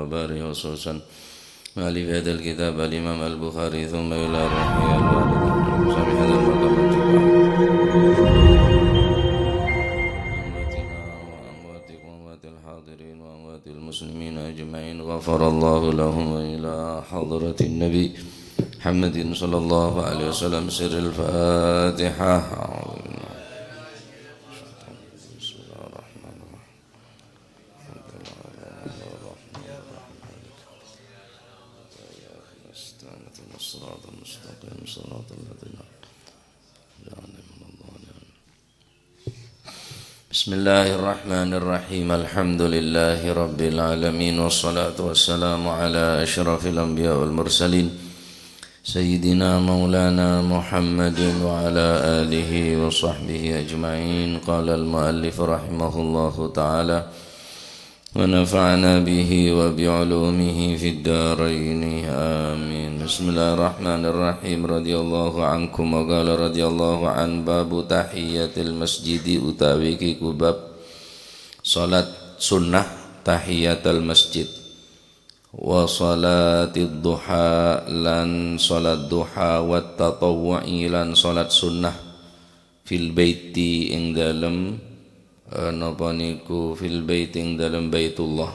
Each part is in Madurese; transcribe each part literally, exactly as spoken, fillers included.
Bukhari khususan. Mu'allif hadzal kitab Al-Imam Al-Bukhari, tsumma ila ruhi al-walid. Sami hadzal maqam al-jum'ah. Amwatina wa amwatikum wa amwatil hadirin wa amwatil muslimin ajma'in. Ghafarallahu lahum wa ila hadratin Nabi Muhammadin sallallahu alaihi wasallam. Sirrul Fatihah. Bismillahirrahmanirrahim. الصراط المستقيم، صراط الذين أنعمت عليهم. بسم الله الرحمن الرحيم. الحمد لله رب العالمين، والصلاة والسلام على أشرف الأنبياء والمرسلين، سيدنا مولانا محمد وعلى آله وصحبه أجمعين. قال المؤلف رحمه الله تعالى: ونفعنا به وبعلومه في الدارين. آمين. بسم الله الرحمن الرحيم. رضي الله عنكم. وقال رضي الله عنه: باب تحية المسجد، utawi iki ku bab salat sunnah tahiyatal masjid. Wa salatid duha, lan salat duha, wa tatawwu'i, lan salat sunnah, fil baiti, ing dalem, eh, napa niku, fil baiti, ing dalem Baitullah.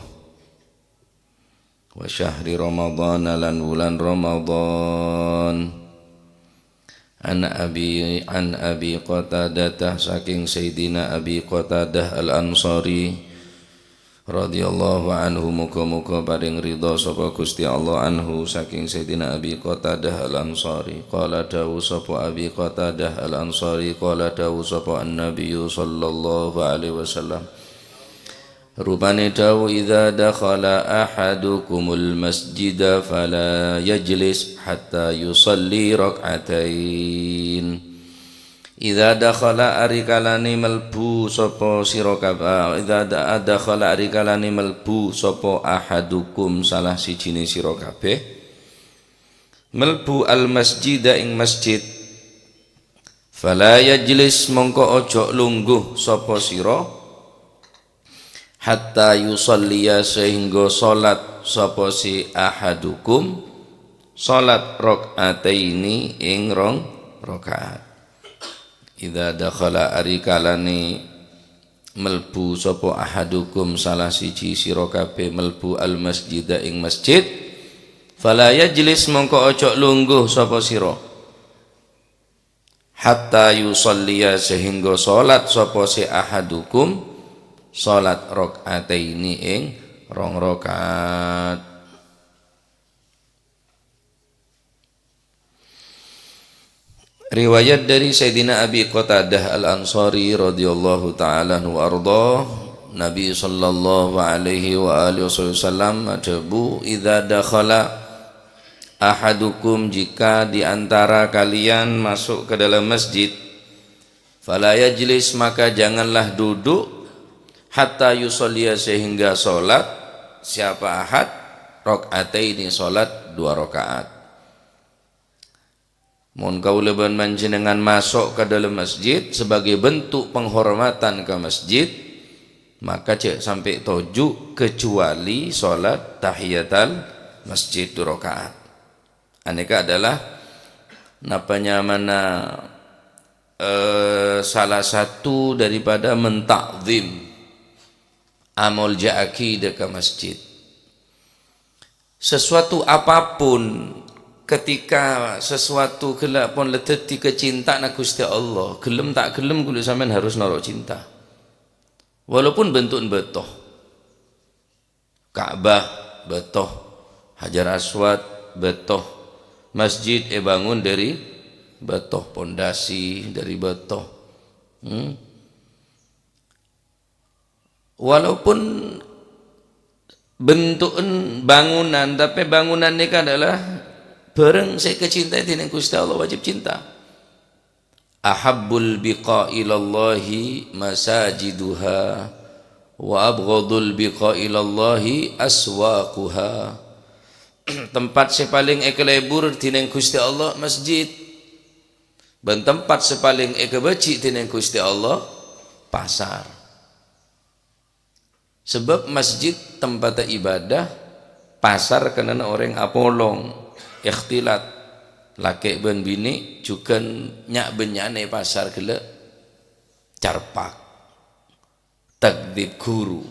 Wa syahri Ramadhana, lan wulan Ramadan. An Abi, an Abi Qatadah, saking Sayyidina Abi Qatadah Al-Ansari, radhiyallahu anhu, muga-muga paring ridha sapa Gusti Allah, anhu, saking Sayyidina Abi Qatadah Al-Ansari. Qala, dawuh sapa Abi Qatadah Al-Ansari, qala, dawuh sapa An-Nabiyyu sallallahu alaihi wasallam. Rupane dawuh, "Idza dakhala ahadukumul masjida fala yajlis hatta yusalli rak'atain." Idza dakhala, ari kalane melbu sapa sira kabeh, idza da-, dakhala, ari kalane melbu sapa ahadukum, salah sijine sira kabeh, melbu al-masjida, ing masjid, fala yajlis, mongko ojo lungguh sapa sira, hatta yusalliya, sehingga salat sapa si ahadukum, salat rak'ataini, ing rong rakaat. Idza dakhala, ari kalane melbu sapa ahadukum, salah siji sira kabeh, melbu al-masjida, ing masjid, fala yajlis, mongko ojo lungguh sapa sira. Hatta yusalliya, sehingga salat sapa se ahadukum, salat rak'ataini, ing rong rakaat. Riwayat dari Sayyidina Abi Qatadah Al-Ansari radhiyallahu ta'ala anhu arda, Nabi sallallahu alaihi wa alihi wasallam adhabu, "Idza dakhala ahadukum, jika di antara kalian masuk ke dalam masjid, fala yajlis, maka janganlah duduk, hatta yusalliya, sehingga salat, siapa ahad, rak'ataini, salat dua rakaat." Mon kaula ban panjenengan masuk ke dalam masjid sebagai bentuk penghormatan ke masjid, maka cek sampai toju' kecuali salat tahiyatal masjid dua rakaat. Aneka adalah napa nyamana, eh, salah satu daripada mentakzim, amoljaaki dha ka masjid. Sesuatu apapun, ketika sesuatu gella' pon la daddi kacinta'anna Guste Allah, gelem ta' gelem kaula sampeyan harus noro' cinta. Walaupun bentu'en bâto. Ka'bah bâto, Hajar Aswad bâto, masjid ebangun dhari bâto, pondasi dhari bâto. Hmm. Walaupun bentu'en bangunan, tape bangunan nèka adalah barang se èkacintai dening Guste Allah, wajib cinta. "Ahabbul biqa ilallahi masajiduha, wa abghadul biqa ilallahi aswaquha." Tempat se paling ekalebur dening Guste Allah, masjid. Ban tempat se paling ekabaji dening Guste Allah, pasar. Sebab masjid tempat ibadah, Pasar kennengnganna orèng apolong, ikhtilat, lakè' bân binè', jhughân nya'-bânnya'an è pasar ghellâ' carpak. Takdzib ghuru.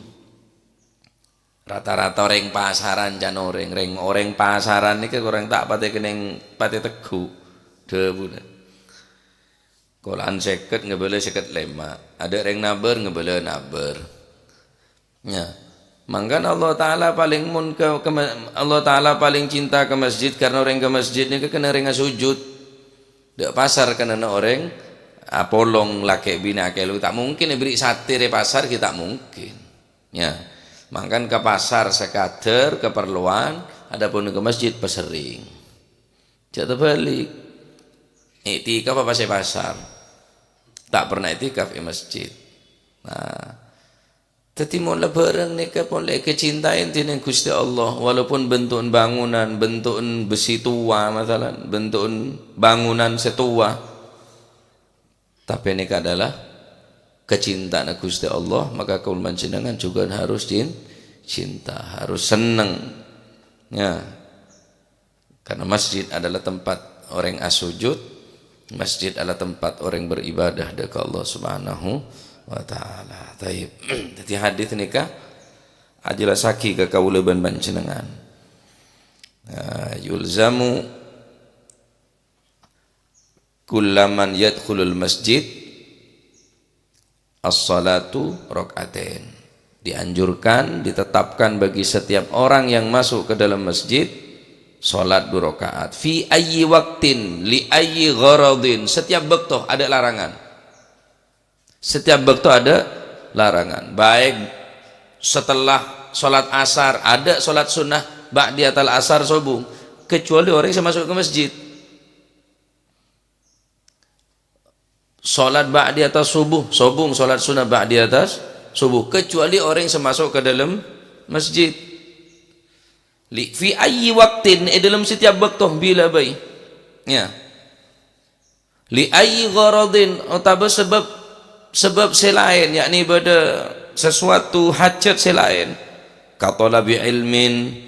Rata-rata orèng pasaran can orèng, rèng-orèng pasaran nèka korang ta' patè kennèng patè tegghu' dhâbuna. Kola'an sèket ngabâlâ sèket lèma'. Adâ' rèng nabâr ngabâlâ nabâr. Ya. Mangkana Allah Ta'ala palèng mon ka, ka ma-, Allah Ta'ala palèng cinta ka masjid karena orèng ka masjid nèka kennengnganna orèng asojud. Dâ' pasar kennengnganna orèng apolong lakè' binè' akèlu. Ta' mungkin èberri' satè è pasar ghi' ta' mungkin. Ya. Mangkana ka pasar sekadar keperluan, adapun ka masjid pasering. Jhâ' tabâli'. Iktikaf apa sè pasar? Ta' pernah iktikaf è masjid. Nah, dhâddhi mola bhârâng nèka polè èkacintaè dhinèng Ghustè Allah, walaupun bentu'en bangunan, bentu'en besi tua, masalan, bentu'en bangunan sè tua. Tapè nèka adalah kacintaanna Ghustè Allah, maka kaulâ panjhennengngan jhughân harus cin-, cinta, harus senneng. Ya. Karena masjid adalah tempat orèng asojud, masjid adalah tempat orèng beribadah dâ' ka Allah Subhanahu wa Ta'ala. Taib. Dhâddhi hadis nèka ajellassaghi ka kaulâ bân panjhennengngan. Nah, yulzamu kullaman yadkhulul masjid as-salatu rak'atain. Dianjurkan, ditetapkan bagi setiap orang yang masuk ke dalam masjid, salat dua rakaat. Fi ayyi waqtin, li ayyi gharadin. Setiap bâkto adâ' larangan. Setiap bâkto adâ' larangan. Baik setelah salat asar, adâ' salat sunnah ba'diyatal asar sobung. Kecuali orèng sè masuk ka masjid. Salat ba'diyatas subuh, sobung salat sunnah ba'diyatas subuh, kecuali orèng sè masuk ka dâlem masjid. Li, fi ayyi waqtin, è dâlem setiap bâkto, bilâ bhâi. Ya. Li ayyi gharadin, otabâ sabâb, sabâb sè laèn, yakni bâdâ sesuatu hajat sè laèn. Ka thalabi ilmin,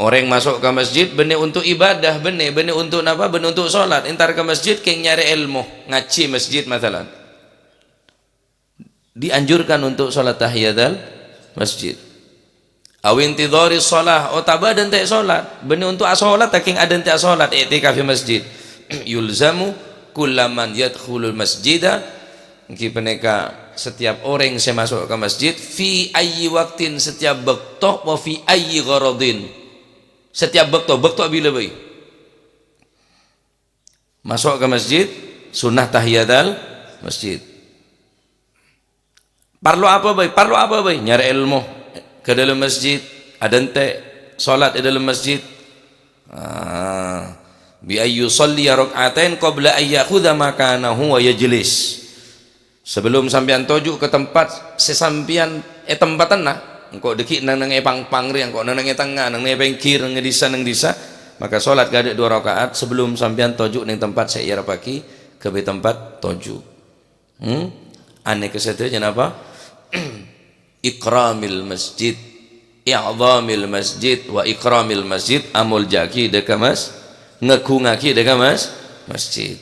Orèng maso' ka masjid bânnè onto' ibadah, bânnè, bânnè onto' napa? Bânnè onto' sholat. Entar ka masjid kèng nyarè èlmo, ngajhi masjid, masalan. Dianjurkan untuk sholat tahiyatal masjid. Aw intidhari shalah, otabâ adântè' sholat. Bânnè onto' asholat, kèng adântè' asholat, i'tikaf è masjid. Yulzamu kullaman yadkhulul masjida Èngghi panèka, setiap orèng sè maso' ka masjid, fi ayyi waqtin, setiap bâkto, wa fi ayyi gharadin. Setiap bâkto, bâkto bilâ bhâi. Maso' ka masjid, sunnah tahiyatal masjid. Parlo apa bhâi? Parlo apa bhâi? Nyarè èlmo ka dâlem masjid, adântè' sholat è dâlem masjid. Ah, bi an yusalliya rak'atain qabla an ya'khudha makanahu wa yajlis. Sebelum sampèyan toju' ka tempat sè sampèyan ètempatenna, engko' dâgghi' neng-neng è pang-pang rèya, engko' neng-neng è tengnga, neng-neng è pèngghir, neng è dissa, neng dissa, maka sholat ghâdâ' dua rakaat sebelum sampèyan toju' neng tempat sè èarepaghi, ghâbây tempat toju'. Hmm? Anèka sadhâjâ napa? Ikramil masjid, i'zamil masjid, wa ikramil masjid, amoljâ'aghi dâ' ka mas-, ngaghungaghi dâ' ka mas-, masjid.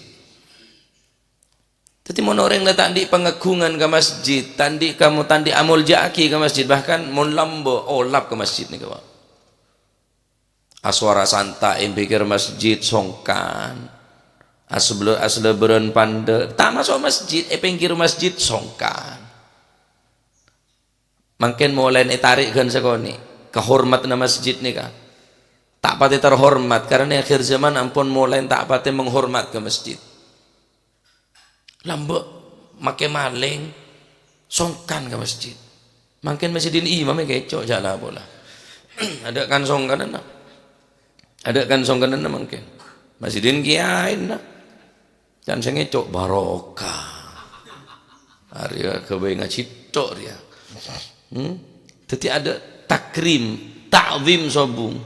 Dhâddhi, mon orèng la ta' andi' pangaghungan ka masjid, ta' andi' kamo-, ta' andi' amoljâ'aghi ka masjid, bahkan mon lambâ', olap ka masjid nèka, Pak. Aswara santa' è pèngghir masjid, songkan. Asbel-, aslabârân pandâ', ta' maso' masjid, è pèngghir masjid, songkan. Mangkèn molaèn ètarè' ghân sakonè', kahormadhânna masjid nèka. Ta' patè terhormat, karena è akhir zaman ampon molaèn ta' patè menghormat ka masjid. Lambâ' makè malèng, songkan ka masjid. Mangkèn masjidin imam è kèco', jhâ' la pola. Adâ' kan songkananna. Adâ' kan songkananna mangkèn. Masjidin kiyaèna. Can sè ngèco' barokah. Arèya ghâbây ngajhi tok rèya. Hmm? Dhâddhi adâ' takrim, ta'zim sobung.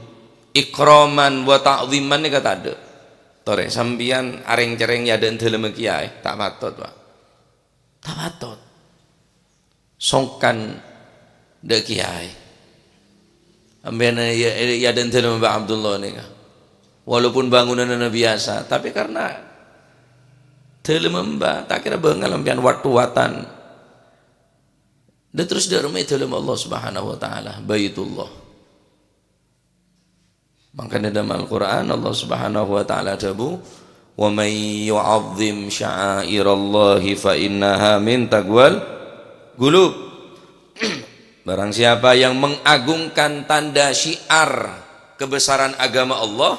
Ikraman wa ta'ziman nèka tadâ'. Torè, sampèyan arèng-cèrèng è adâ'na dâlemma kiyaè, ta' patot, Pak. Ta' patot. Songkan dâ' kiyaè. Sampèyan, ya, ya, èadâ'ân dhâlem Mbah Abdullah nèka. Walaupun bangunanna biyasa, tapè karena dhâlem Mbah, ta' kèra bângal sampèyan wat-watan. Dâ' terros dâ' remma è dhâlem Allah Subhanahu wa Ta'ala, Baitullah. Mangkana dhâlem Al-Qur'an, Allah Subhanahu wa Ta'ala adhâbu, "Wa may yu'azzim sya'airallahi fa innaha min taqwal qulub." Barang siapa yang mengagungkan tanda syiar kebesaran agama Allah,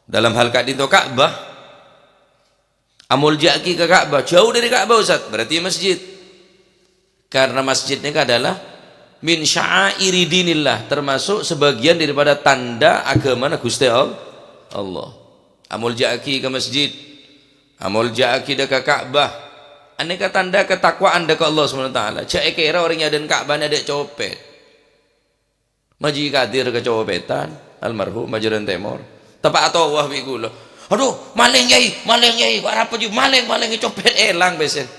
dalam hal ka'dinto Ka'bah, amolja'aghi ka Ka'bah, jhâu dâri Ka'bah, Ustaz, berarti masjid. Karena masjid nèka adalah min sya'airi dinillah, termasuk sebagian daripada tanda agamana Ghustè Al-, Allah. Amolja'aghi ka masjid, amolja'aghi dâ' ka Ka'bah. Anèka tanda ketakwaan dâ' ka Allah Subhanahu wa Ta'ala. Jhâ' èkèra orèng nyadân Ka'bah nèka adâ' copèt. Maji Kadir kacopètan, almarhum Majoran Tèmor. Tepa' atowah bi' kaulâ. "Aduh, malèng, Yai, malèng, Yai, kok arapa, Ji? Malèng, malèng, copèt, èlang pèssèna."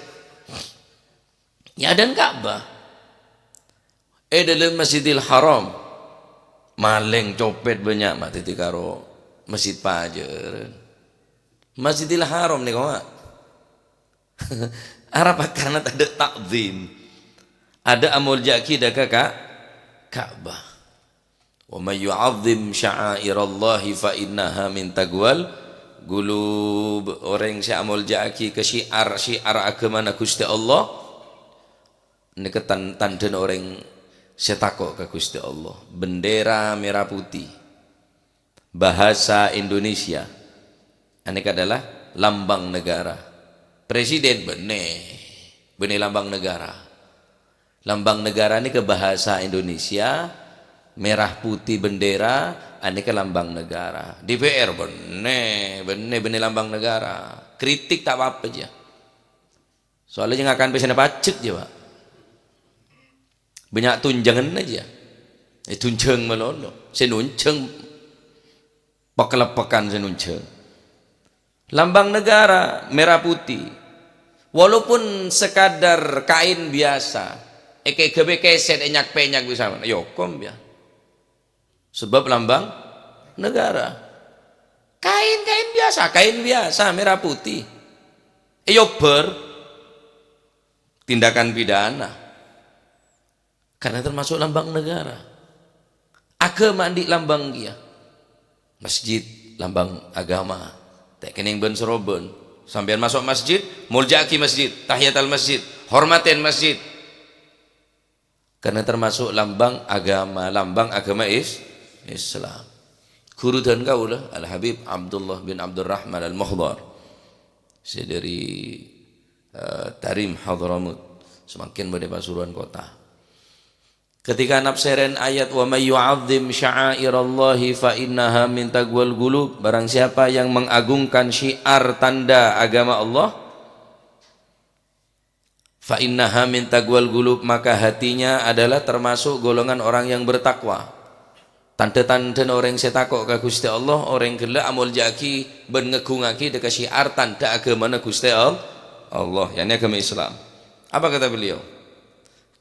Nyadân Ka'bah. È dhâlem Masjidil Haram, malèng, copèt bânnya', ma' dhâddhi karo masjid pajhârân. Masjidil Haram nèko, ma'. Arapa karana tadâ' ta'zim. Adâ' amolja'aghi dâ' ka Ka-, Ka'bah. "Wa may yu'azzim sya'airallahi fa innaha min taqwal qulub." Orèng sè amolja'aghi ka syiar-syiar agamana Ghustè Allah, nèka tan-, tandhâna orèng sè tako' ka Ghustè Allah. Bendera merah putih. Bahasa Indonesia. Anèka adalah lambang negara. Presiden, bânnè. Bânnè lambang negara. Lambang negara nèka bahasa Indonesia, merah putih bendera, anèka lambang negara. D P R, bânnè, bânnè, bânnè lambang negara. Kritik ta' apa-apa, jâ. Soalnya yang akan pèssèna pajhât, jâ, Pak. Bânnya' tunjânganna, jâ. Eh, tunjâng malolo. Sè nunjâng, pèkaleppèkan sè nunjâng. Lambang negara merah putih. Walaupun sekadar kain biasa, èkè-, ghâbây kèsèt, ènyak-pènyak bisa, ya okom, ya. Sebab lambang negara. Kain-kain biasa, kain biasa, merah putih. Èyobhâr, tindakan pidana. Karena termasuk lambang negara. Aghâma andi' lambang kèya. Masjid, lambang agama. Ta' kennèng bân-sorombân. Sampèyan maso' masjid, molja'aghi masjid, tahiyatal masjid, hormatè masjid. Karena termasuk lambang agama, lambang agama Is-, Islam. Ghuru dân kaulâ, Al-Habib Abdullah bin Abdurrahman Al-Mukhdar, sè dâri, eh, Tarim, Hadramut, samangkèn bâdâ è Pasuruan Kota. Ketika nafsèrèn ayat, "Wa may yu'azzim sya'airallahi fa innaha min taqwal qulub," barang siapa yang mengagungkan syiar tanda agama Allah, "Fa innaha min taqwal qulub," maka hatinya adalah termasuk golongan orang yang bertakwa. Tandhâ-tandhâna orèng sè tako' ka Ghustè Allah, orèng ghellâ' amolja'aghi bân ngagungaghi dâ' ka syiar tandhâ aghâmana Ghustè Al-, Allah, yakni aghâma Islam. Apa kata beliau?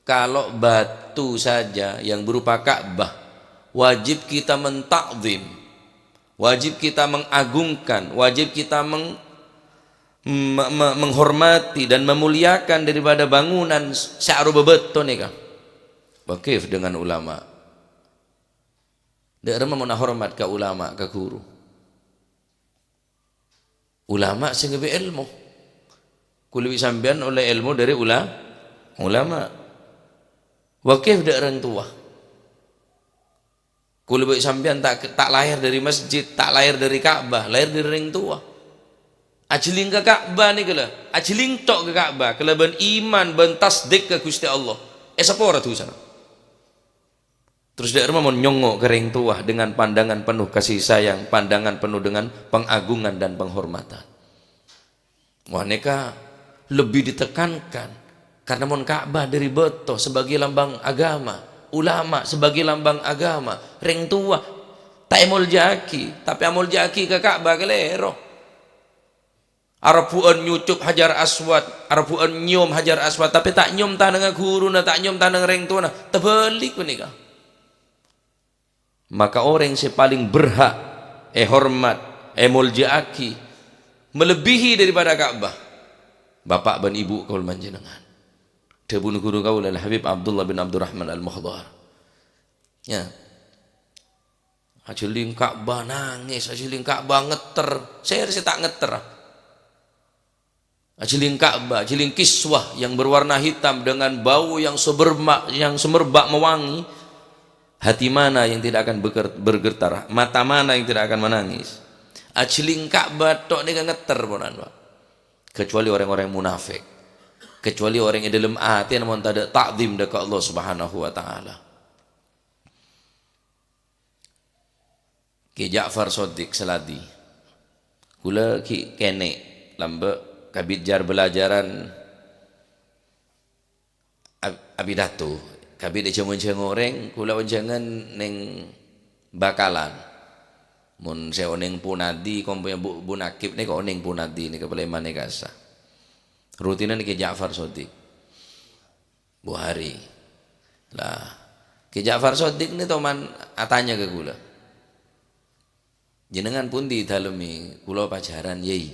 Kalau batu saja yang berupa Ka'bah, wajib kita mentakzim, wajib kita mengagungkan, wajib kita meng-, me-, me-, menghormati dan memuliakan daripada bangunan sè aropa bâto nèka. Wa kaif dengan ulama? Dâ' remma mon ahormat ka ulama, ka ghuru. Ulama sè ngaghâbây èlmo. Kaulâ bi' sampèyan ollè èlmo dâri ula-, ulama. Wa kaif dâ' rèng towa? Kaulâ bi' sampèyan ta', ta' lahèr dâri masjid, ta' lahèr dâri Ka'bah, lahèr dâri rèng towa. Ajhâling ka Ka'bah nèka la, ajhâling tho' ka Ka'bah kalabân iman bân tasdik ka Ghustè Allah. Èsapora dhusana. Terros dâ' remma mon nyongngo' ka rèng towa dengan pandangan penuh kasih sayang, pandangan penuh dengan pengagungan dan penghormatan. Wah, nèka lebih ditekankan, karena mon Ka'bah dâri bâto sebagai lambang agama, ulama sebagai lambang agama, rèng towa ta' èmolja'aghi, tapè amolja'aghi ka Ka'bah kalèro. Arebbhu'ân nyucuk Hajar Aswad, arebbhu'ân nyèyom Hajar Aswad, tapè ta' nyèyom tanangnga ghuruna, ta' nyèyom tanang rèng towana, tabhâlik panèka. Maka orèng sè palèng berhak èhormat, èmolja'aghi, malebbihi daripada Ka'bah, bapa' bân ibu kaulâ panjhennengngan. Dhâbuna ghuru kaulâ, Al-Habib Abdullah bin Abdurrahman Al-Mukhdar. Ya. Ajhâlling Ka'bah nangès, ajhâlling Ka'bah ngetter. Sèra sè ta' ngetter? Ajhâlling Ka'bah, ajhâlling kiswah yang berwarna hitam dengan bau yang seberma-, yang semerbak mewangi. Hati mana yang tidak akan beger-, bergetar? Mata mana yang tidak akan menangis? Ajhâlling Ka'bah tok nèka ngetter, ponan, Pak. Kecuali orang-orang munafik. Kecuali orang yang dalam hati namun tidak ta'zim dâ' ka Allah Subhanahu wa Ta'ala. Ki Ja'far Shadiq Saladi. Kaulâ ghi' kènè' lambâ' kabit jhâr belajaran ab-, apidato. Kabit èjhâng-onjhâng orèng, kaulâ onjhângan neng Bakalan. Mon sè onèng Punadi, kompoyya Bu-, Bu Nakib nèka onèng Punadi nèka palèman è kassa. Rutinan Ki Ja'far Shadiq. Buhari. Lah, Ki Ja'far Shadiq nè toman atanya ka kaulâ, "Jenengan pundi dâlemma?" "Kaulâ Pajaran, Yai."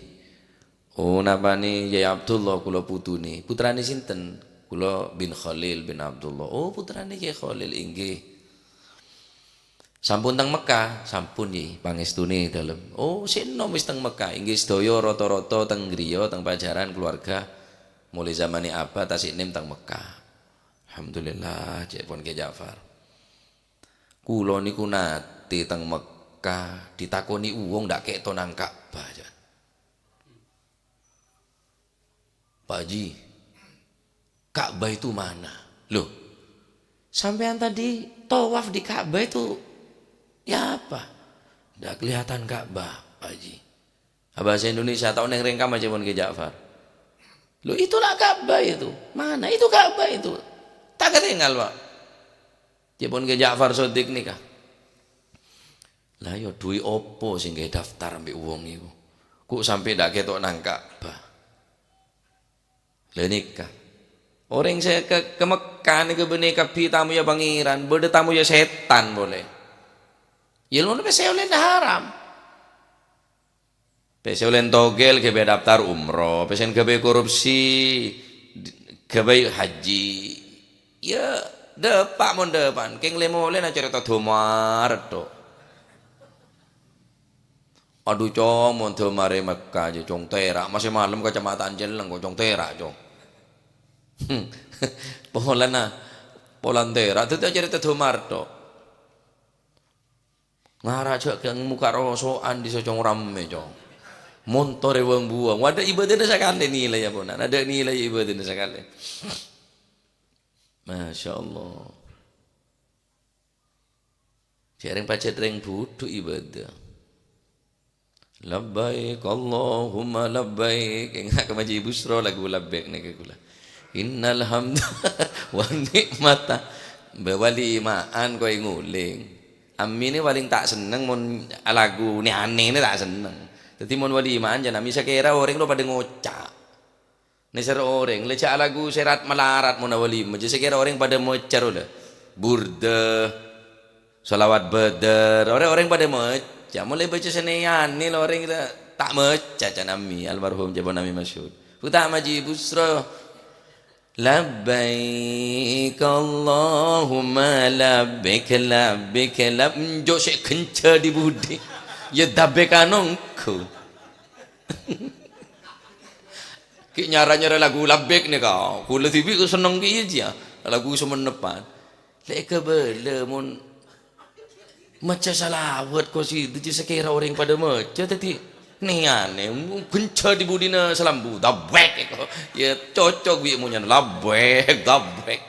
"Oh, napa nè Yai Abdullah kaulâ putuna?" "Putrana sinten?" "Kaulâ bin Khalil bin Abdullah." "Oh, putrana Yai Khalil, inggih." "Sampun teng Mekkah?" "Sampun, Yai, pangèstona dâlem." "Oh, sè ennom wis teng Mekkah?" "Inggih, sadhâjâ rata-rata teng ghâriyâ, teng Pajaran, keluarga. Molaè zamanè abâ' ta' sè ennem teng Mekkah." "Alhamdulillah," ca'èpon Kè Ja'far. "Kaulâ nèko natè teng Mekkah, ditakonè wong dâ' kèto nang Ka'bah," ca'èpon. "Pak Haji, Ka'bah itu mana?" "Loh, sampèyan tadi tawaf di Ka'bah itu ya apa?" "Ndak kelihatan Ka'bah, Pak Haji." "Ah, bahasa Indonesia, tao neng rèng kamma," ca'èpon Kè Ja'far. "Loh, itulah Ka'bah itu. Mana? Itu Ka'bah itu. Ta' katèngal, Pak." Ca'èpon Kè Ja'far Shadiq nèka. "Lah, iyâ, dâri apa sè èngghâ daftar bi' wong iku? Kok sampè' dâ' kèto nang Ka'bah?" Lha nèka. Orèng sè ka, ka Mekkah nèka bânnè kabbhi tamoyya Pangèran, bâdâ tamoyya sètan polè. Yâ, lon pèssè ollèna haram. Pèssè ollèna togel ghâbây daftar umroh, pèssè ghâbây korupsi, ghâbây haji. Yâ, dâpa' mon dâpa'an, kèng lè-molèna carèta dhâmar tok. Adhu, Cong, mon dhâmarè Mekkah jâ, Cong, tèra', masè malem Kacamatan Celleng, Cong, tèra', Cong. Polana, polana tèra', dhâddhi acarèta dhâmar tok. Ngara jâ' kèng mokka' roso'an dissa, Cong, rammè, Cong. Montorè wang-buwang. Wa, adâ' ibâdâna sakalè nilai, ya, ponan. Adâ' nilai ibâdâna sakalè. Masya Allah. Jârèng pajhât rèng budhu ibâdâ. Labbaik Allahumma labbaik. Enga' ka Maji Busro lagu labbaik nèka kaulâ. Innal hamda wa ni'mata. Bâ' walima'an koè ngolèng. Ammi nè palèng ta' senneng mon alagu nè anènè ta' senneng. Dhâddhi mon walima'an jân ammi sakèra orèng lo padâ ngoca'. Nèser orèng, lè jâ' alagu sèrat malarat mon awalima, jâ' sakèra orèng padâ maca rowa. Burdah, shalawat badar, orèng-orèng padâ maca. Mon lè bâca sanèyanè la orèng ta-, ta' maca can ammi, almarhum ca'èpon ammi Masyhur. Hu ta' Maji Busro. Labbaik Allahumma labbaik, labbaik, lab-, enjâ' sè ghânjhâ di budi. Yâ dabbèk anongku. Ghi' nyara-nyara lagu labbèk nèka. Kaulâ dhibi' senneng kèya jiyâ. Lagu Sumennepan. Lè' kabâlâ mon maca shalawat qasidah jiyâ sakèra orèng padâ maca dhâddhi nèyanè ghânjhâ di budina salambu. Dabbèk. Yâ cocok bi' monyana labbèk, dabbèk.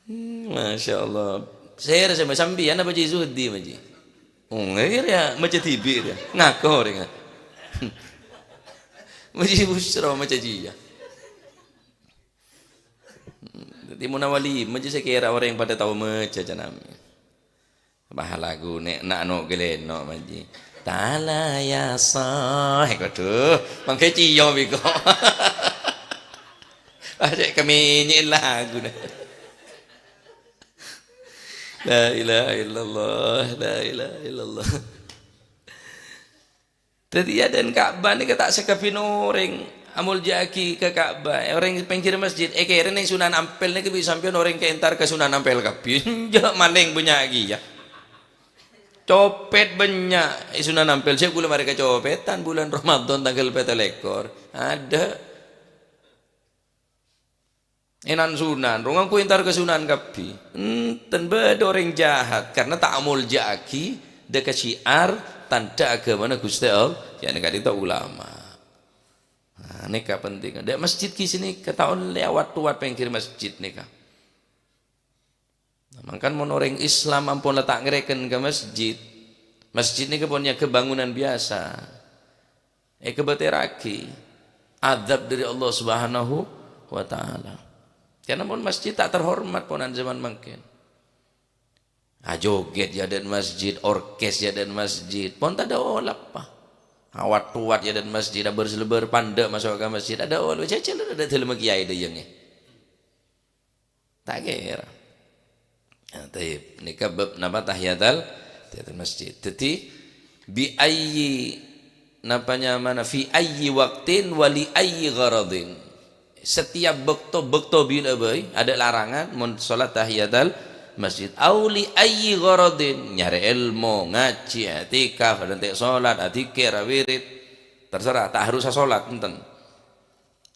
Hmm, Masya Allah. Sèra sè ma-, sampèyan apa Ji Zuhdi, Maji? Oh, ngghi rèya, maca dhibi' rèya. Ngako rèya. Maji Busro maca jiyâ. Dhâddhi mon awalima jiyâ sakèra orèng padâ tao maca can ammi. Bah lagu nè-, na'-, no' ghâlèno', Maji. Tala ya sah. Waduh, mangkè ciyo biko. Pas cè' kamenyè' lagu nè. La ilaha illallah, la ilaha illallah. Dhâddhi, yâ, dân Ka'bah nèka ta' sakabbhiyânna orèng amolja'aghi ka Ka'bah. Orèng pèngghir masjid, èkèrèn neng Sunan Ampel nèka bi' sampèyan orèng kaèntar ka Sunan Ampel kabbhi. Enjâ' malèng bânnya' kèya. Copèt bânnya' è Sunan Ampel. Sè kaulâ marè kacopètan bulân Ramadan tangghâl pèttolèkor. Adâ'. È nan-sunan, ro ngangghuy èntar ka sunan kabbhi. Enten bâdâ orèng jahat, karna ta' amolja'aghi dâ' ka syiar tandhâ aghâmana Ghustè Allah, ya'ni ka'dinto ulama. Nah, nèka pentingnga. Dâ' masjid ghi' sanèka, ta' ollè awat-towat pèngghir masjid nèka. Nah, mangkana mon orèng Islam ampon la ta' ngarèken ka masjid, masjid nèka pon nyangka bangunan biyasa. Èkabâtèrraghi adzab dâri Allah Subhanahu wa Ta'ala. Karna mon masjid ta' terhormat ponan zaman mangkèn. Ajogèt è adâ'na masjid, orkes è adâ'na masjid, pon tadâ' ollè apa. Awat-towat è adâ'na masjid, abâr-salbâr pandâ' maso' ka masjid, adâ' ollè, jhâjhâl adâ' dâlemma kèyaè dâ' iyâ ngè. Ta' kèra. Nah, tayyib. Nèka bab napa tahiyatal, tahiyatul masjid. Dhâddhi, bi ayyi, napa nyamana, fi ayyi waqtin wa li ayyi gharadin. Setiap bâkto, bâkto bilâ bhâi, adâ' larangan, mon sholat tahiyatal masjid. Au li ayyi gharadin, nyarè èlmo, ngajhi, i'tikaf, adântè' sholat, adzikir, awirid. Terserah, ta' harus asholat, enten.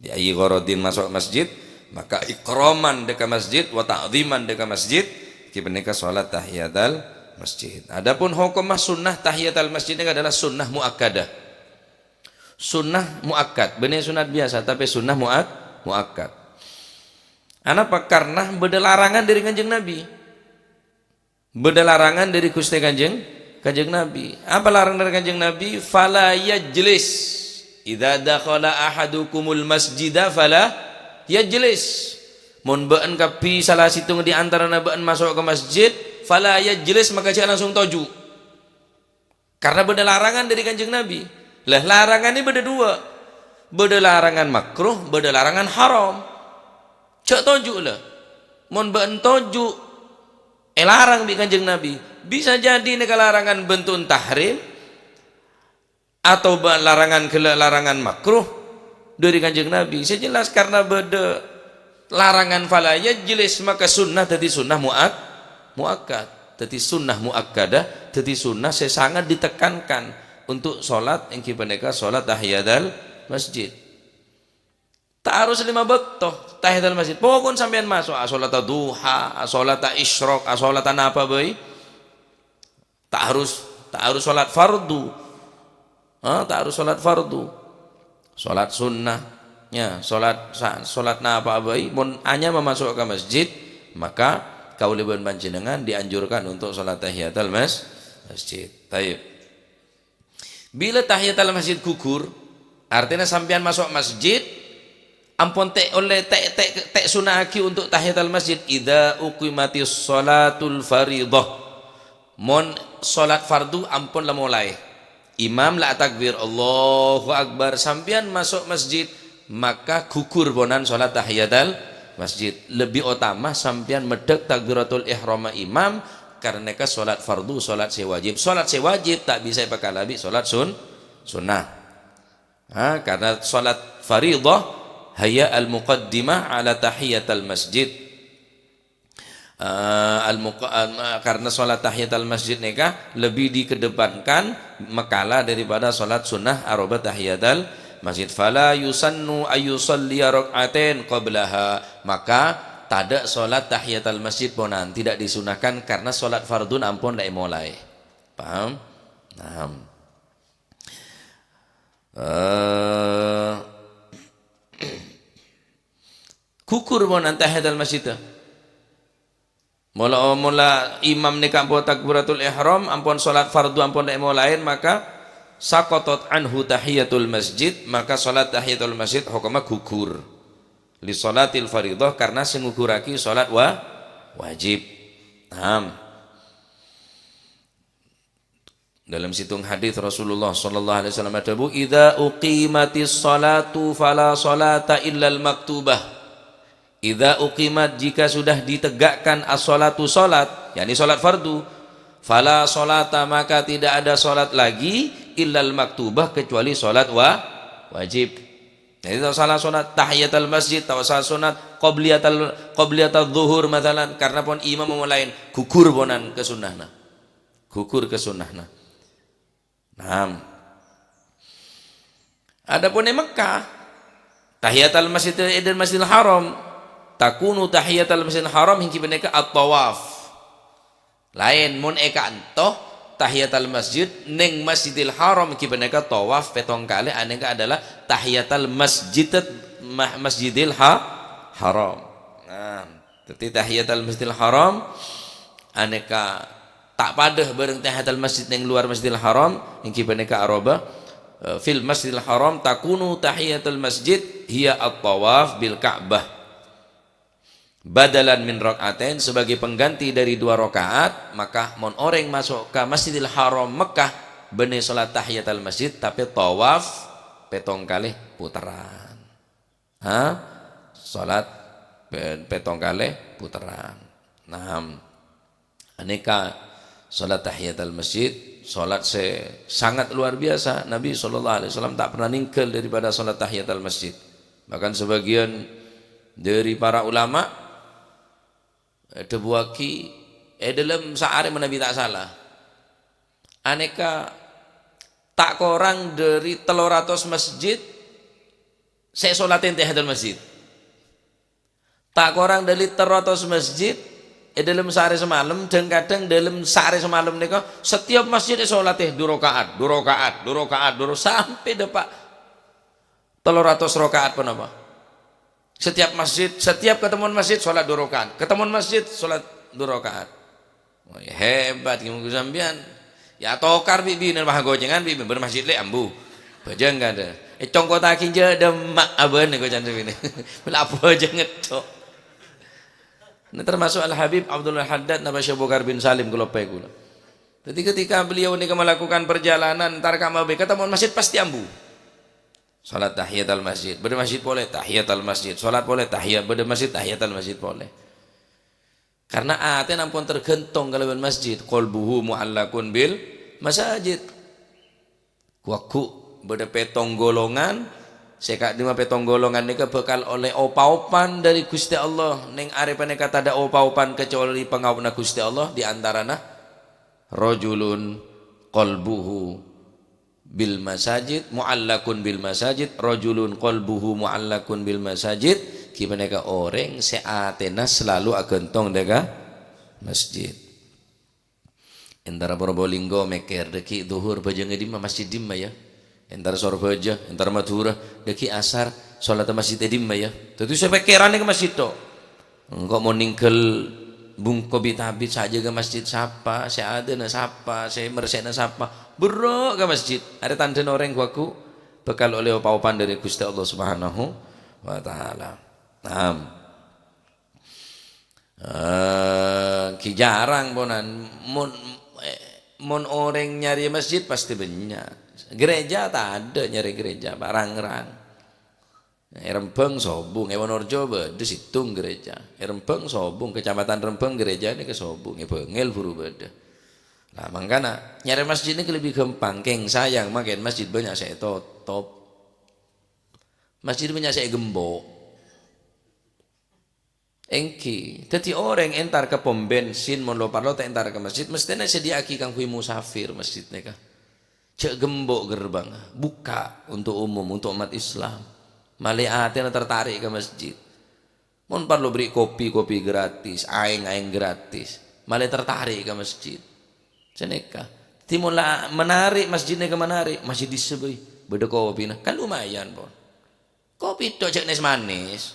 Li ayyi gharadin maso' masjid, maka ikraman dâ' ka masjid, wa ta'dhiman dâ' ka masjid, ghi panèka sholat tahiyatal masjid. Adapun hokomma sunnah tahiyatal masjid nèka adalah sunnah muakkadah. Sunnah muakkad, bânnè sunnat biyasa, tapè sunnah muak-, muakkad. Anapa? Karna bâdâ larangan dâri Kanjeng Nabi. Bâdâ larangan dâri Ghustè Kanjeng, Kanjeng Nabi. Apa larangan dâri Kanjeng Nabi? "Fala yajlis. Idza dakhala ahadukumul masjida fala yajlis." Mon bâ'ân kabbhi sala sèttongnga è antarana bâ'ân maso' ka masjid, fala yajlis, maka jhâ' langsung toju'. Karna bâdâ larangan dâri Kanjeng Nabi. Lah, larangan nèka bâdâ duwâ'. Bâdâ larangan makruh, bâdâ larangan haram. Jhâ' toju', la. Mon bâ'ân toju', èlarang bi' Kanjeng Nabi. Bisa jadi nèka larangan bentu'na tahrim, atabâ larangan ghellâ' larangan makruh dâri Kanjeng Nabi. Sè jelas karna bâdâ larangan fala yajlis, maka sunnah dhâddhi sunnah muak-, muakkad. Dhâddhi sunnah muakkadah, dhâddhi sunnah sè sangat ditekankan untuk sholat, èngghi panèka sholat tahiyatal masjid. Ta' harus lèma bâkto tahiyatal masjid. Pokokna sampèyan maso', asholata duha, asholata isyraq, asholata napa bhâi. Ta' harus, ta' harus sholat fardu. Ha, ta' harus sholat fardu. Sholat sunnah, ya, sholat sa-, sholat napa bhâi. Mon anyama maso' ka masjid, maka kaulâ bân panjhennengngan dianjurkan untuk sholat tahiyatal mas-, masjid. Tayyib. Bilâ tahiyatal masjid gugur, artèna sampèyan maso' masjid, ampon ta' ollè ta', ta', ta' sunna'aghi untuk tahiyatal masjid. "Idza uqimatis sholatul faridah." Mon sholat fardu ampon la molaè. Imam la atakbir, "Allahu Akbar." Sampèyan maso' masjid, maka gugur ponan sholat tahiyatal masjid. Lebbi otama sampèyan meddhâk takbiratul ihram imam, karna nèka sholat fardu, sholat sè wajib. Sholat sè wajib ta' bisa èpakala bi' sholat sun-, sunnah. Ha, karna sholat faridah, hiya al-muqaddimah ala tahiyatal masjid. Eh, al-muqa-, al-, karna sholat tahiyatal masjid nèka lebih dikedepankan mèkala daripada sholat sunnah aroba tahiyatal masjid. "Fala yusannu ayyusalliya rak'atain qablaha." Maka, tadâ' sholat tahiyatal masjid ponan, tidak disunahkan karna sholat fardun ampon la èmolaè. Paham? Naam. Eh, gugur ponan tahiyatal masjid. Mola, mola imam nèka ampon takbiratul ihram, ampon sholat fardu, ampon la èmolaè, maka saqatat anhu tahiyatul masjid, maka sholat tahiyatul masjid hokomma gugur. Li sholatil faridah, karna sè ngugurraghi sholat wa-, wajib. Naam. Dalam sèttong hadis Rasulullah sallallahu alaihi wasallam adhâbu, "Idza uqimatis sholatu fala sholata illal maktubah." "Idza uqimat," jika sudah ditegakkan, "as-sholatu," sholat, yakni sholat fardu, "fala sholata," maka tidak ada sholat lagi, "illal maktubah," kecuali sholat wa-, wajib. Jadi, ta' usah sholat tahiyatal masjid, ta' usah sholat qobliyatal, qobliyatal zuhur, masalan, karena pon imam mau lain, gugur ponan kasunnahna. Gugur kasunnahna. Naam. Adapun è Mekkah, tahiyatal masjid, ed Masjidil Haram, takunu tahiyatal Masjidil Haram èngghi panèka at-tawaf. Laèn, mon è ka'anto, tahiyatal masjid neng Masjidil Haram èngghi panèka tawaf pètong kalè, anèka adalah tahiyatal masjid, ma-, Masjidil Ha-, Haram. Nah, dhâddhi tahiyatal Masjidil Haram anèka ta' padâ bhâreng tahiyatal masjid neng luar Masjidil Haram, èngghi panèka aroba, eh, fil Masjidil Haram takunu tahiyatul masjid hiya at-tawaf bil Ka'bah. Badalan min rak'atain, sebagai pengganti dari dua rakaat, maka mon orèng maso' ka Masjidil Haram Mekkah, bânnè sholat tahiyatal masjid, tapè tawaf pètong kalè puteran. Ha? Sholat pè-, pètong kalè puteran. Naam. Anèka sholat tahiyatal masjid, sholat sè sangat luar biasa. Nabi sallallahu alaihi wasallam ta' pernah nèngghâl daripada sholat tahiyatal masjid. Bahkan sebagian dari para ulama, eh, dhâbuwâghi, è dhâlem saarè manabi ta' sala, anèka ta' korang dhâri tello ratos masjid sè èsholatè tahiyatul masjid. Ta' korang dhâri tello ratos masjid è dhâlem saarè samalem, dhâng-kadhâng dhâlem saarè samalem nèka, setiap masjid èsholatè du rakaat, du rakaat, du rakaat, du ra-, sampè' dâpa' tello ratos rakaat ponapa. Setiap masjid, setiap ketemuan masjid, sholat du rakaat. Ketemuan masjid, sholat du rakaat. Wah, hebat, gimana sampèyan? Ya, tokar bi'-, binè, wah, gojengan bi'-, bermasjid lè' ambu. Bajâng kan ada. Eh, congkotaghi jâ' dâ' emma' abâ'na, ko can binè. Bâlâ bajâng ngetto'. Ini termasuk Al-Habib Abdullah Haddad napa Syekh Bukar bin Salim, kaloppaè kaulâ. Jadi ketika beliau ini melakukan perjalanan, entar ka mabè, ketemuan masjid pasti ambu. Salat tahiyatal masjid, bâdâ masjid polè, tahiyatal masjid, salat polè, tahiyat, bâdâ masjid, tahiyatal masjid polè. Karena atèna ampon tergantung kalabân masjid, qalbuhu mu'allaqun bil masajid. Ghu-lagghu' bâdâ pètong golongan, sè ka'dimma pètong golongan nèka bhâkal ollè pa-opan dâri Ghustè Allah. Neng arè panèka tadâ' pa-opan kacobâli pangaowanna Ghustè Allah, di antarana rajulun qalbuhu bil masajid, mu'allaqun bil masajid, rajulun qalbuhu mu'allaqun bil masajid, ghi panèka orèng sè atèna selalu aghântong dâ' ka masjid. Entar Probolinggo mèkkèr, "Dâgghi' dhuhur bâjângè dimma, masjid dimma, ya?" Entar Sorbhâjâ, entar Madhurâ, "Dâgghi' asar, salat masjid è dimma, ya?" Dhâddhi sè pèkkèranna ka masjid, to'. Engko' mon nèngghâl bungko bit-abit, sè ajâgâ masjid sapa, sè adâna sapa, sè mersèna sapa, berro' ka masjid. Arè tandhâna orèng ghu-lagghu' bhâkal ollè pa-opan dâri Ghustè Allah Subhanahu wa Ta'ala. Naam. Eh, ghi jarang ponan. Mon, eh, mon orèng nyarè masjid pasti bânnya'. Gereja tadâ' nyarè gereja, Pak, rang-rang. È Rembang sobung, è Wonorejo bâdâ sèttong gereja. È Rembang sobung, Kecamatan Rembang gerejana ka sobung, è Bangil buru bâdâ. Lah, mangkana nyarè masjid nèka lebbi ghâmpang, kèng sayang mangkèn masjid bânnya' sè ètotop. Masjid bânnya' sè ègembo'. Èngghi, dhâddhi orèng entar ka pom bensin, mon lo-parlo ta' entar ka masjid, mesthèna sadia'aghi kaangghuy musafir masjid nèka. Jhâ' gembo' gerbang, bukka' untuk umum, untuk umat Islam. Malè atèna tertarik ka masjid. Mon parlo beri kopi, kopi gratis, aèng, aèng gratis. Malè tertarik ka masjid. Sanèka. Dhâddhi mon la menarik, masjid nèka menarik, masjid dissa bhâi. Bâdâ kopina, kan lumayan, pon. Kopi tok jhâ' nès-manès.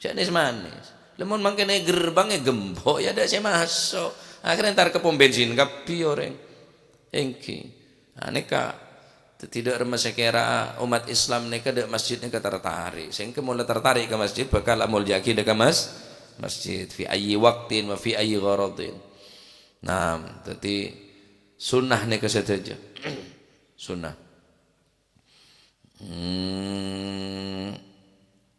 Jhâ' nès-manès. Lamon mangkèn è gerbang è gembo', ya adâ' sè maso'. Akhirnya entar ka pom bensin kabbhi orèng. Èngghi. Nah, nèka. Dhâddhi dâ' remma sè kèra umat Islam nèka dâ' masjid nèka tertarik. Sèngghâ mon la tertarik ka masjid, bhâkal amoljâ'aghi dâ' ka mas-, masjid. Fi ayyi waqtin wa fi ayyi gharadin. Nah, dhâddhi sunnah nèka sadhâjâ. Sunnah. Hmm.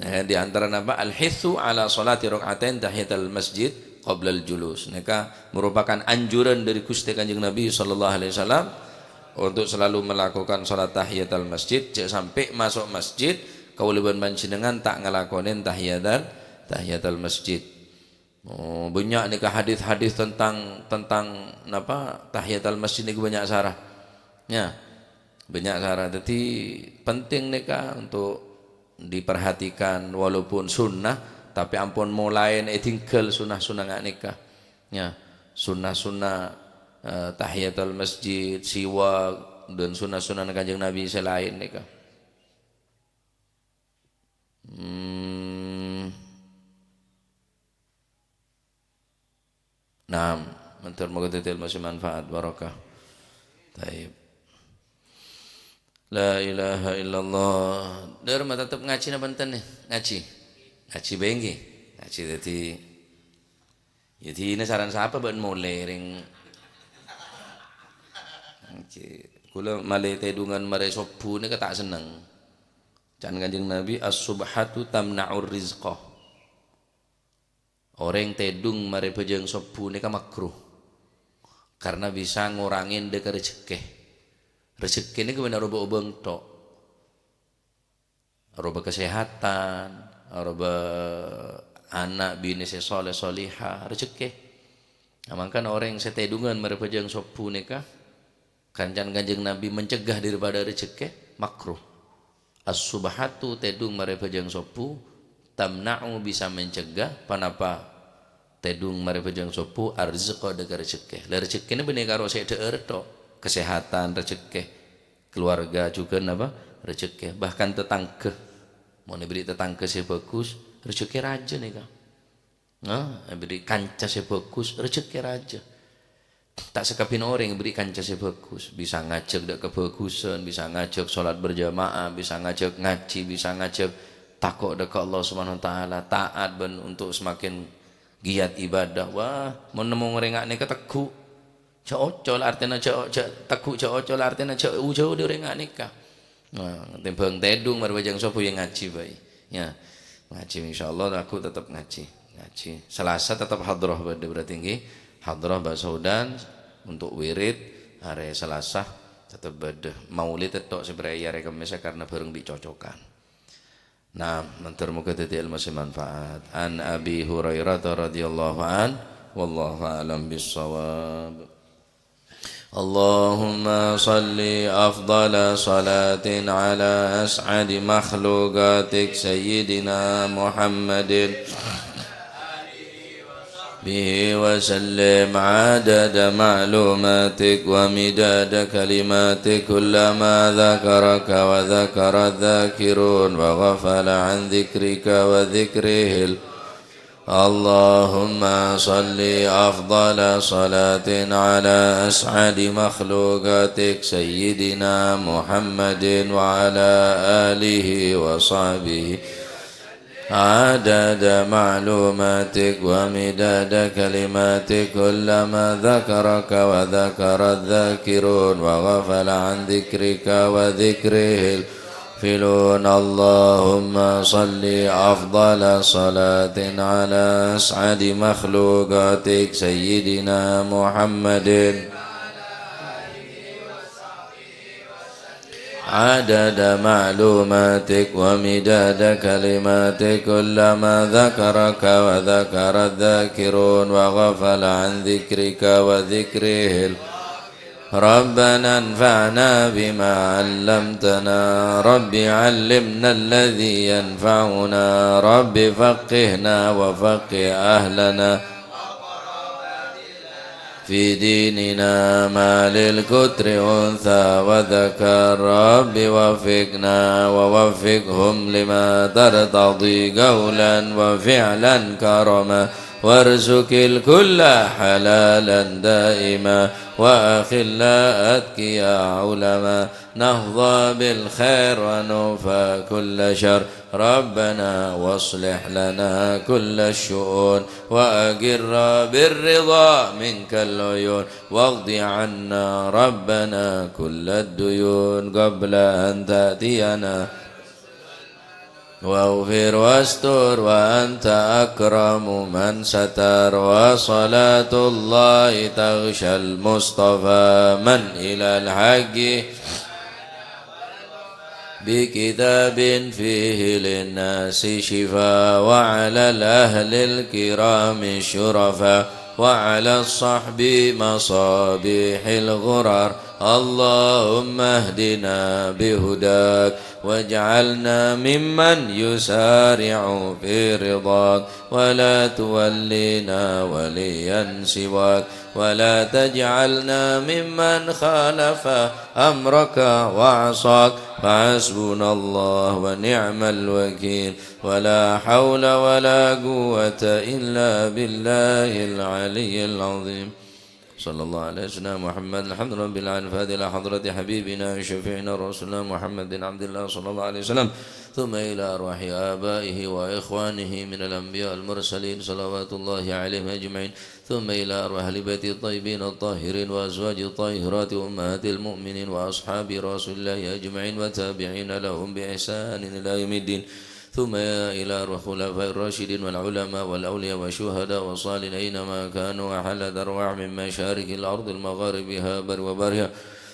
Eh, di antara napa? Al-hitsu ala sholati rak'atain tahiyatal masjid qoblal julus. Nèka merupakan anjuran dari Ghustè Kanjeng Nabi sallallahu alaihi wasallam untuk selalu melakukan sholat tahiyatal masjid, jhâ' sampè' maso' masjid, kaulâ bân panjhennengan ta' ngalakonè tahiyatal, tahiyatal masjid. Oh, bânnya' nèka hadis-hadis tentang, tentang napa, tahiyatal masjid nèka bânnya' sara. Ya, bânnya' sara. Dhâddhi, penting nèka untuk diperhatikan, walaupun sunnah, tapè ampon molaè èdinggal sunnah-sunnah nga' nèka. Ya, sunnah-sunnah, eh, tahiyatul masjid, siwak, dan sunnah-sunnah Kanjeng Nabi sè laèn nèka. Hmm. Naam, matur moga dhâddhi ilmu sè manfaat, barokah. Taib. La ilaha illallah. Dâr, ma' tetep ngajhi napa enten, nè? Ngajhi. Ngajhi bhâi, ngghi. Ngajhi dhâddhi, ya, dhina saran sapa bân molè rèng ngajhi. Kaulâ malè tèdungan marè sobbhu nèka ta' senneng. Can Kanjeng Nabi, "As-subhatu tamna'ur rizqa." Orèng tèdung marè bhâjâng sobbhu nèka makruh, karna bisa ngorangè dhâ' ka rejekkè. Rejekkè nèka bân aroba obâng tho'. Aroba kasèhatan, aroba ana' binè sè sholeh sholihah, rejekkè. Nah, mangkana orèng sè tèdungan marè bhâjâng sobbhu nèka, Kancana Kanjeng Nabi mencegah daripada rejekkè, makruh. As-subhatu, tèdung marè bhâjâng sobbhu, tamna'u, bisa mencegah, ponapa tèdung marè bhâjâng sobbhu, arrizqa, dhâ' ka rejekkè. La rejekkèna bânnè karo sè dhâ'âr tho', kasèhatan, rejekkè, keluarga jhughân napa? Rejekkè. Bahkan tatangghâ. Mon èberri' tatangghâ sè bhâghus, rejekkè rajâ nèka. Nah, èberri' kanca sè bhâghus, rejekkè rajâ. Ta' sakabbhiyânna orèng èberri' kanca sè bhâghus, bisa ngajhâk dhâ' kabhâghusân, bisa ngajhâk sholat berjamaah, bisa ngajhâk ngajhi, bisa ngajhâk tako' dhâ' ka Allah Subhanahu wa Ta'ala, taat bân untuk semakin giat ibadah. Wah, mon nemmo orèng nga' nèka tegghu'. Jhâ' ocol artèna jhâ', jhâ', tegghu' jhâ' ocol artèna jhâ' ujhâuwâ dhâri orèng nga' nèka. Nah, tèmbhâng tèdung marè bhâjâng sobbhu ya ngajhi bhâi. Ya. Ngajhi, insyaallah aku tetep ngajhi. Ngajhi. Selasa tetep hadroh bâdâ berarti ngghi. Hadroh Mbah Saudan untuk wirid arè Selasa tetep bâdâ. Maulid tho' sè bârâi arè Kemmès karna bhâreng bi' cocokan. Nah, mator moga dhâddhi ilmu sè manfaat. An Abi Hurairah radhiyallahu an, wallahu a'lam bissawab. اللهم صل أفضل صلاة على أسعد مخلوقاتك سيدنا محمد به وسلم عدد معلوماتك ومداد كلماتك كلما ذكرك وذكر الذاكرون وغفل عن ذكرك وذكره ال- اللهم صل أفضل صلاة على أسعد مخلوقاتك سيدنا محمد وعلى آله وصحبه عدد معلوماتك ومداد كلماتك كلما ذكرك وذكر الذاكرون وغفل عن ذكرك وذكره الغافلون. اللهم صل أفضل صلاة على أسعد مخلوقاتك سيدنا محمد عدد معلوماتك ومداد كلماتك كلما ذكرك وذكر الذاكرون وغفل عن ذكرك وذكره ال- ربنا انفعنا بما علمتنا. رب علمنا الذي ينفعنا. رب فقهنا وفقه أهلنا في ديننا ما للكتر أنثى وذكر. رب وفقنا ووفقهم لما ترتضي قولا وفعلا كرما. وارزق الكل حلالا دائما وأخلاء أتقياء علما. نحظى بالخير ونوفى كل شر. ربنا واصلح لنا كل الشؤون وأقر بالرضا منك العيون واقض عنا ربنا كل الديون قبل أن تأتينا واغفر واستر وأنت أكرم من ستر، وصلاة الله تغشى المصطفى من إلى الحق بكتاب فيه للناس شفاء، وعلى الأهل الكرام الشرفاء، وعلى الصحب مصابيح الغرر. اللهم اهدنا بهداك، واجعلنا ممن يسارع في رضاك، ولا تولينا وليا سواك، ولا تجعلنا ممن خالف أمرك وعصاك. فحسبنا الله ونعم الوكيل، ولا حول ولا قوة إلا بالله العلي العظيم. صلى الله على سيدنا محمد. الحمد لله رب العالمين. الفاتحة إلى حضرة حبيبنا وشفيعنا رسولنا محمد بن عبد الله صلى الله عليه وسلم. ثم إلى أرواح آبائه وإخوانه من الأنبياء والمرسلين صلوات الله عليهم أجمعين. ثم إلى أرواح أهل بيته الطيبين الطاهرين وأزواجه الطاهرات وأمهات المؤمنين وأصحاب رسول الله أجمعين والتابعين لهم بإحسان إلى يوم الدين. ثم إلى أرواح الخلفاء الراشدين والعلماء والأولياء والشهداء والصالحين أينما كانوا، وحلت أرواح من مشارق الأرض المغاربها بر وبرها،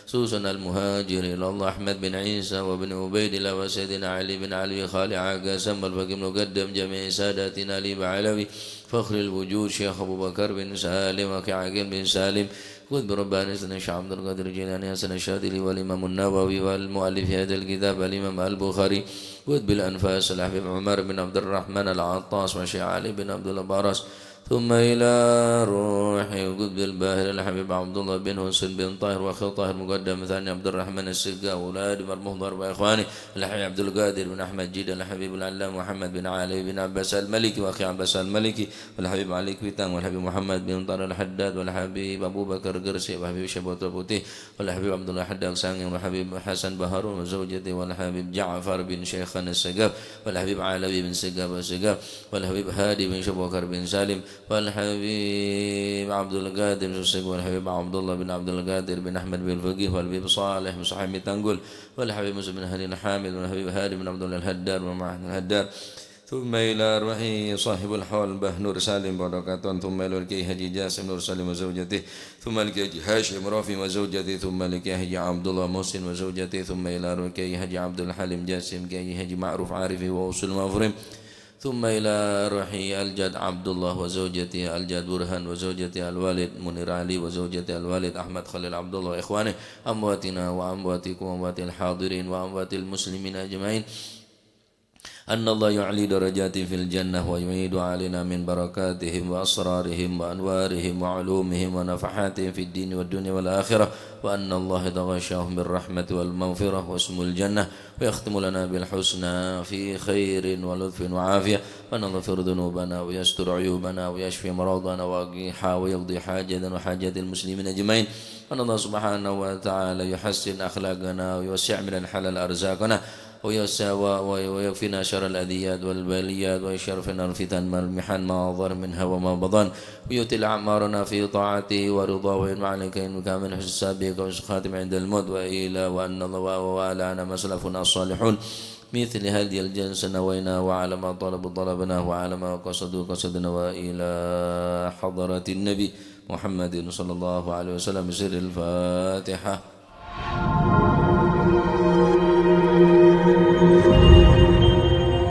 خصوصا المهاجر إلى الله أحمد بن عيسى وابن عبيد الله وسيدنا علي بن علوي خالع قسم والفقيه المقدم جميع ساداتنا علي بعلوي فخر الوجود شيخ أبو بكر بن سالم وأخي عقيل بن سالم قطب رباني سيدنا الشيخ عبد القادر الجيلاني حسن الشاذلي والإمام النووي والمؤلف هذا الكتاب الإمام البخاري قطب الأنفاس الحبيب عمر بن عبد الرحمن العطاس والشيخ علي بن عبد الله براس. ثم إلى روح قطب الباهر الحبيب عبد الله بن حسين بن طاهر وأخي طاهر مقدم ثاني عبد الرحمن السقا وأولاد مرموه ضرب إخواني الحبيب عبد القادر بن أحمد جيد الحبيب العلامة محمد بن علي بن عباس المالكي وأخي عباس المالكي والحبيب علي كويتان والحبيب محمد بن طاهر الحداد والحبيب أبو بكر قرسي والحبيب شبوت البوتي والحبيب عبد الله حداد سانغي والحبيب حسن بهارون وزوجته والحبيب جعفر بن شيخان السقاف والحبيب علوي بن سقاف السقاف والحبيب هادي بن شبوكر بن سالم والحبيب عبد القادر بن سقاف والحبيب عبد الله بن عبد القادر بن أحمد بن الفقيه والحبيب صالح بن صحيح بن تنقل والحبيب مسلم بن هادي الحامد والحبيب هادي بن عبد الله الهدار ومعهد الهدار. ثم إلى روح صاحب الحول باه نور سالم بركات، ثم إلى الكي حاجي جاسم نور سالم وزوجته، ثم الكي حاجي هاشم رافي وزوجته، ثم الكي حاجي عبد الله محسن وزوجته، ثم إلى روح الكي حاجي عبد الحليم جاسم كي حاجي معروف عارف وأصول مفرم، ثم إلى روح الجد عبد الله وزوجته الجد برهان وزوجته الوالد منير علي وزوجته الوالد أحمد خليل عبد الله وإخوانه أمواتنا وأمواتكم وأموات الحاضرين وأموات المسلمين أجمعين. أن الله يعلي درجاتهم في الجنة ويعيد علينا من بركاتهم وأسرارهم وأنوارهم وعلومهم ونفحاتهم في الدين والدنيا والآخرة، وأن الله يتغشاهم بالرحمة والمغفرة واسم الجنة، ويختم لنا بالحسنى في خير ولطف وعافية، وأن الله يغفر ذنوبنا ويستر عيوبنا ويشفي مرضانا ويقضي حا-، ويقضي حاجتنا وحاجات المسلمين أجمعين، وأن الله سبحانه وتعالى يحسن أخلاقنا ويوسع من الحلال أرزاقنا، ويس-، و-، و-، ويكفينا شر الأذيات والبليات ويشرفنا الفتن والمحن ما ظهر منها وما بطن، ويطيل أعمارنا في طاعته ورضاه وينفعنا كما من حسن السابق وحسن الخاتم عند الموت، وإلى وأن الله وآلنا مسلفنا الصالحون مثل هذه الجلسة نوينا، وعلى ما طلبوا طلبنا، وعلى ما قصدوا قصدنا، وإلى حضرة النبي محمد صلى الله عليه وسلم سر الفاتحة.